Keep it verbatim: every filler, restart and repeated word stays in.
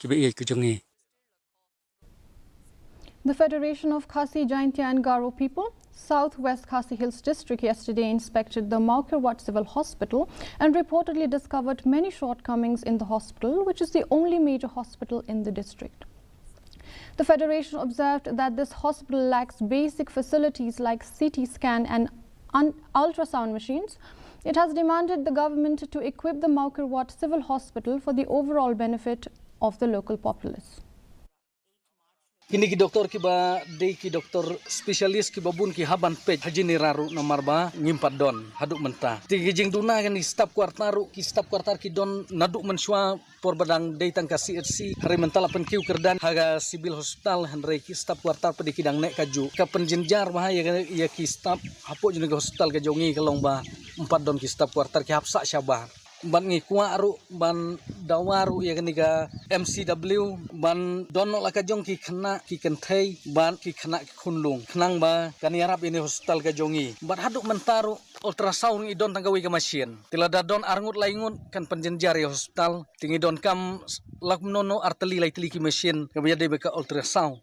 kiba ïeit ka jong ngi. The Federation of Khasi Jaintia and Garo People, South West Khasi Hills District, yesterday inspected the Mawkyrwat Civil Hospital and reportedly discovered many shortcomings in the hospital, which is the only major hospital in the district. The federation observed that this hospital lacks basic facilities like C T scan and un- ultrasound machines. It has demanded the government to equip the Mawkyrwat Civil Hospital for the overall benefit of the local populace. Kine ki doktor kiba dei ki doktor specialist kiba bun ki hap ban peit ha jingïarap ruh namar ba ngim pat don haduh mynta. Te ki jingduna kane ki staff quarter ruh, ki staff quarter ki don naduh mynshuwa por ba dang dei tang ka C H C. Hynrei mynta la pynkiew kyrdan ha ka civil hospital, hynrei ki staff quarter pat ki dang neh kajuh. Ka pynjynjar bha ïa ka, ïa ki staff hapoh jong ka hospital ka jong ngi ka long ba ym pat don ki staff quarter, ki hap sah shabar. Bad ngi kwah ruh ban dawa ruh ïa kane ka M C W ban don noh la ka jong ki khynnah ki kynthei bad ki khynnah ki khunlung, khnang ba kan ïarap ïa kane ka hospital ka jong ngi. Bad haduh mynta ruh ultrasound ngi don tang kawei ka machine. Te lada don arngut laingut kan pynjynjar ïa ka hospital. Te ngi donkam la kumno kumno artylli laitylli ki machine kaba ïadei bad ka ultrasound.